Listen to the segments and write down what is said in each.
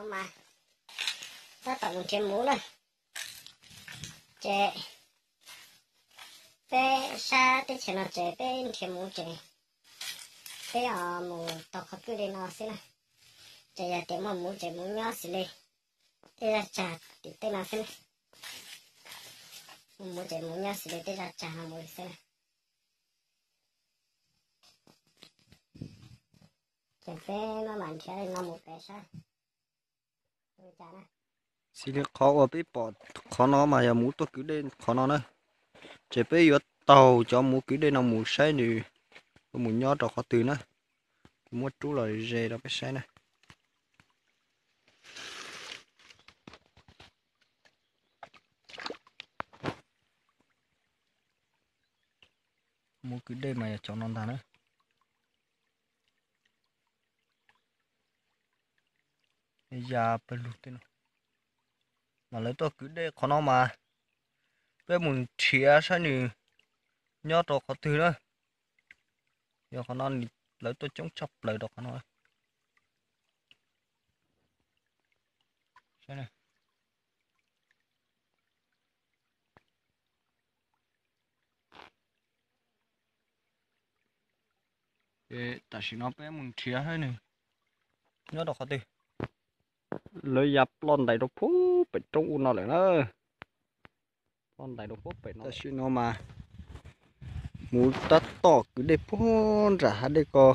Mas tab tom mus nrhiav muv na. Ces peb sab teb chaws no ces peb nrhiav muv ces peb mus taug qhov kwj dej no xwb na. Ces yog tias muaj muv ces muv nyob xws li tej zaj tsag tim tej no xwb na. Muaj muv ces muv nyob xws li tej zaj tsag no mus li xwb na. Ces peb maj mam nrhiav li no mus pem sab. Xws li qhov uas peb pom qhov no mas yog muv tuaj kwv dej qhov no na. Ces peb yuav taug cov muv kwv dej no mus saib nws mus nyob rau qhov twg na. Kuv muab rub los ze rau peb saib na. Muv kwv dej mas yog cov no ntag na. Ya pawg lug tej no. Mas lawv tuaj kwv dej qhov no mas peb mus nrhiav saib nws nyob rau qhov twg na. Yog qhov no lawv tuaj coob tshaj plaws rau qhov no. Tam sim no peb mus nrhiav saib nws nyob rau qhov twg. Lawv ya ploj ntais rau puag pem roob ub no lawm na. Ploj ntais rau puag pem no. Tam sim no mas muv tab tom kwv dej puag nram hav dej ko,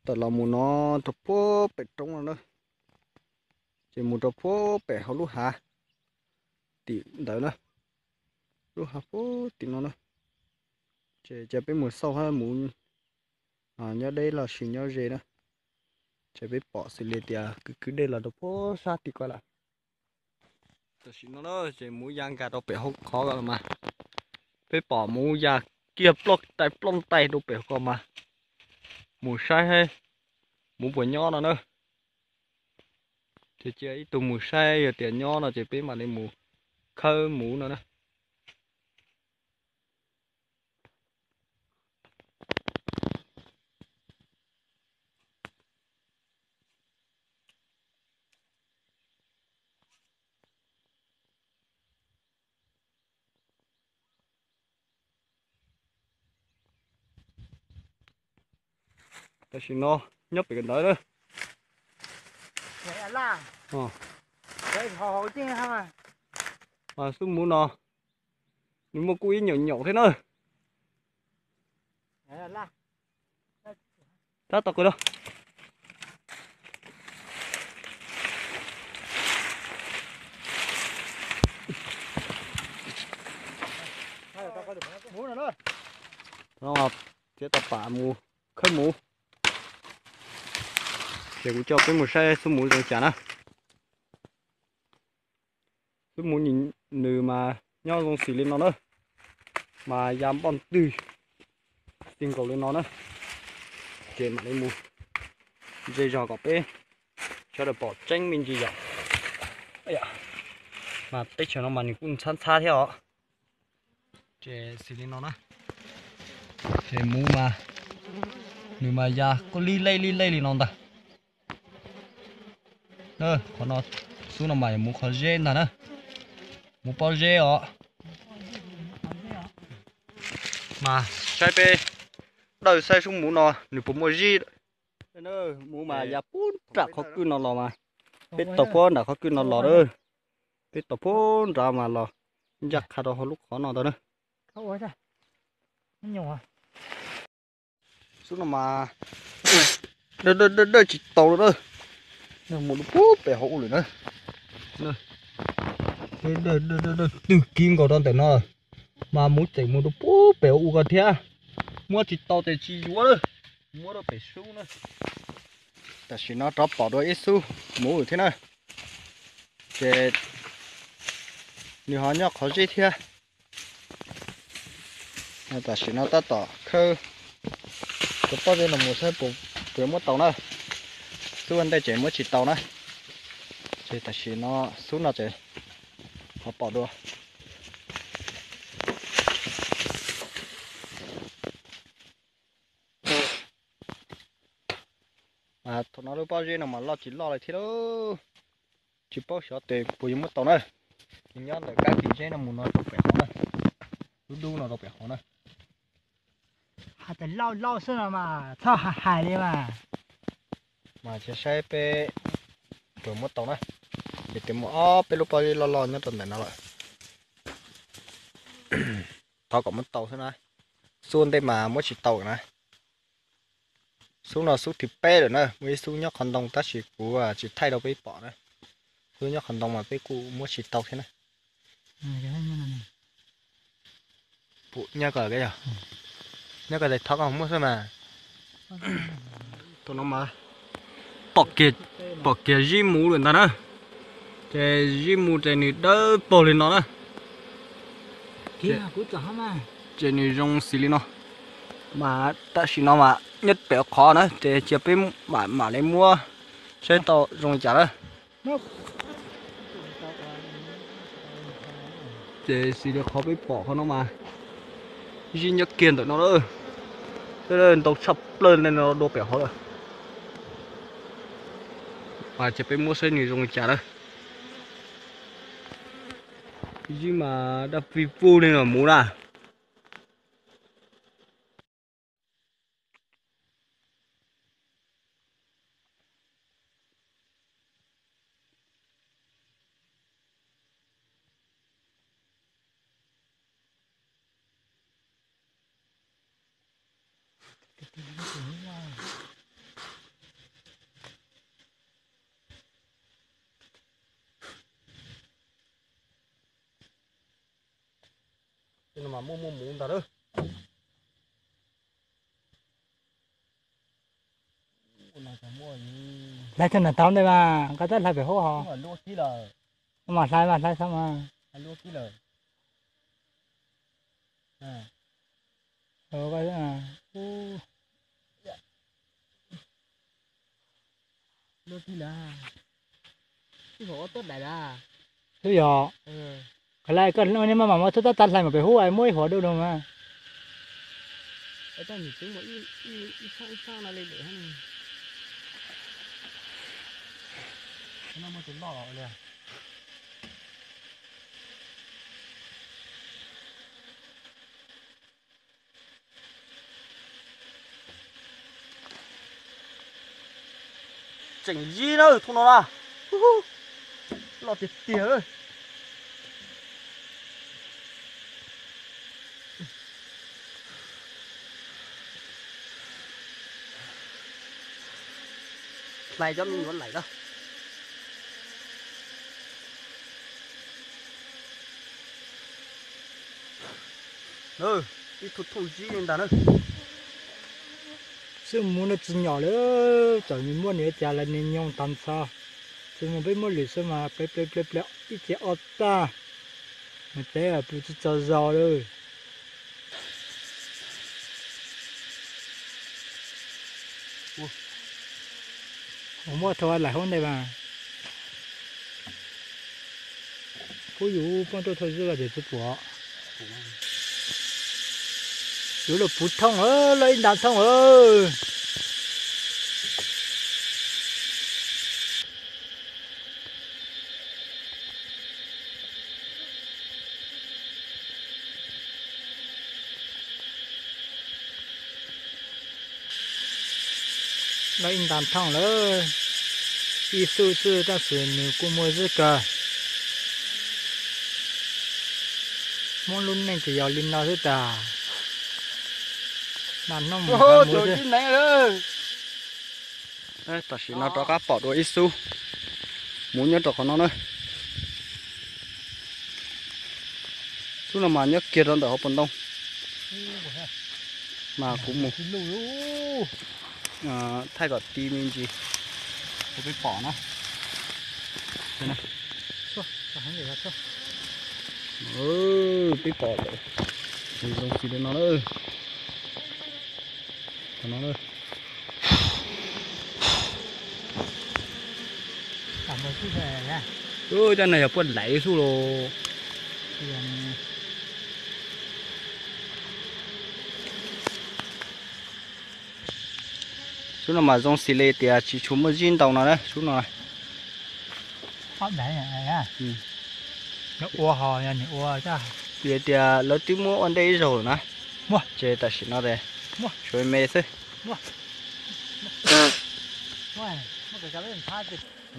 tawm los mus no rau puag pem roob no na. Ces mus rau puag pem hauv lub hav tim ntawd na, lub hav puag tim no na. Ces cia peb mus xauj hab muv nyob deb los sis nyob ze na. Ces peb pom xws li tias kwv kwv dej los rau puag sab tim ko lawm. Tam sim no ces muv ya nkag rau pem hauv qhov ko los mas, peb pom muv ya kiag ploj ntais ploj ntais rau pem hauv ko mas, mus saib muv puas nyob no na. Ces cia ib tug mus saib, yog tias nyob no ces peb mam li mus khawb muv no na. Tam sim no nyob pem ntawd na. Xub muv no nws muaj kuj ib nyaum nyaum thiab na. Tab tom qw no. Txiav tau pam mus khawb muv. Ces kuv coj peb mus saib xub muv zoo cas na. Xub muv nws mas nyob zoo xws li no na, mas ya npoj ntwg xi nkaus li no na. Ces mam li mus ze zog kom peb sawv daws pom tseeb me ntsis yom. Mas teb chaws no mas nws kuj ntxhab ntxhab thiab os. Ces xws li no na, ces muv mas nws mas ya kuj lij lej lij lej li no ntag. Qhov no, xub no mas yog muv qhov zeb ntag na, muv pob zeb os. Mas saib peb dawj saib xub muv no nws puas muaj zib. Muv mas ya puag nram qhov kwj no los mas, peb tau puag nram qhov kwj no los, peb tau puag nrad mas los ncaj qha rau hauv lub qhov no ntag na. Xub no mas dawj dawj dawj tsis tau lawm na, mus rau puag pem hauv ub lawm na. Dawj dawj dawj twg kiv nkaus rau ntawm no, mas muv tseem mus rau puag pem hauv ub ko thiab. Muab tsis tau ces tsis yuav lawm, muab rau pem xub na. Tam sim no rov pom dua ib xub muv thiab na, ces nws ho nyob qhov zeb thiab. Tam sim no tab tom khawb cov pob zeb no mus saib puas yuav muab tau na. Xub ua ntej ces muab tsis tau na, ces tam sim no xub no ces ho pom dua. Thaum no lub pob zeb no mas loj tsis loj li thiab lauj. Tsis paub xyov tes puas yuav muab tau na. Ces nyob ntawm kab kis zeb no mus no rau pem hauv na. Dub dub no rau pem hauv na. Hais tias lauj lauj xwb no mas txhob hais li mas. Mas cia saib peb puas muab tau na. Ces twb muaj ob peb lub pob zeb loj loj nyob rau ntawm no lawm. Thov kom muab tau xwb na. Xub ntej mas muab tsis tau na. Xub no xub thib peb lawm na, muaj ib xub nyob qhov ntoo tab sis kuv tsis thaij rau peb pom na. Xub nyob qhov ntoo mas peb kuj muab tsis tau thiab na. Pum nyob ko yog, nyob ko tes thov koj muab xwb mas. Thaum no mas pom kiag, pom kiag zib mus lawm ntag na. Ces zib mus ces nws dawb paug li no na. Ces nws zoo xis li no. Mas tam sim no mas nyob pem qhov na ces cia peb mam mam li muab saib tau zoo li cas na. Ces xis li qhov peb pom qhov no mas zib nyob kiag ntawm no lawm. Ntau tshaj plaws li no dua pem hauv lawm. Ces peb muab saib nws zoo li cas na. Zib mas daj vij vuj li no mus na. Mas muaj muaj mus ntag lawm. Hlais tau nram tau ntawd mas nqa txoj hlais pem hauv ho. Mas hlais mas hlais tau mas. Twb yog, qhov lawv koj nej mam mam muab txoj tab hlais mas pem hauv muab ib huam dua mas. Tseem zib na, thaum no na. Loj tiag tiag. Hlais cov me nyuam laim na. Ib tug thooj zib li ntag na. Xwb mus no tsis nyom lawm, txawm nws muaj nws cas los nws nyoog tag nrho. Tsis mus peb muab lwm xwb mas plev plev plev plev ib ce ob tag. Mus tsev pw tsis tsaug zog lawm. Muab thau laim hauv ntej mas. Kuv yus poj tuaj thau zib los ces tsis pom. Yuav luag puv thooj, luag ib nta thooj. Luag ib nta thooj lawm, ib xub xwb tab sis nws kuj muaj zib kawg. Hmoob lub neej ces yog li no xwb tas. Naj hnub mus. Tam sim no rov qab pom dua ib xub. Mus nyob rau qhov no na. Xub no mas nyob kiag rau ntawm hauv paus ntoo. Mas kuv mus thaij kom ti me ntsis. Peb pom na. Peb pom lawm. Zoo xws li no na. Cov no yog puaj laim xwb los. Lub no mas zoo xws li tias tsis tshua muaj zib ntau no na, lub no. Vim tias lawv twb muab ua ntej ib zaug lawm na, ces tam sim no es suav me xwb.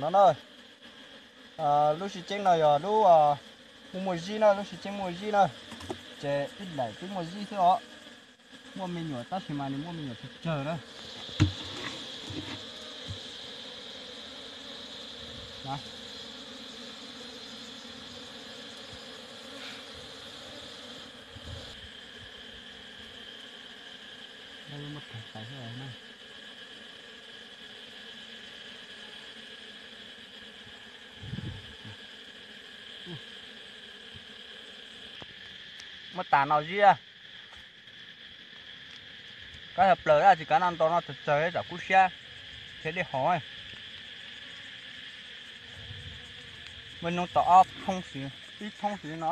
No na, lub sib ceeb no yog lub muaj muaj zib na, lub sib ceeb muaj zib na, ces ib daim twb muaj zib xwb os. Muaj me nyuam tab sis mas nws muaj me nyuam tsawg tsawg na. Muab tas no zib. Kab yog plaws dab tsi kav no nto no tsawg tsawg tsam kub siab thiab dej hov. Muaj hnub tau ob thoob xwb, ib thoob xwb no.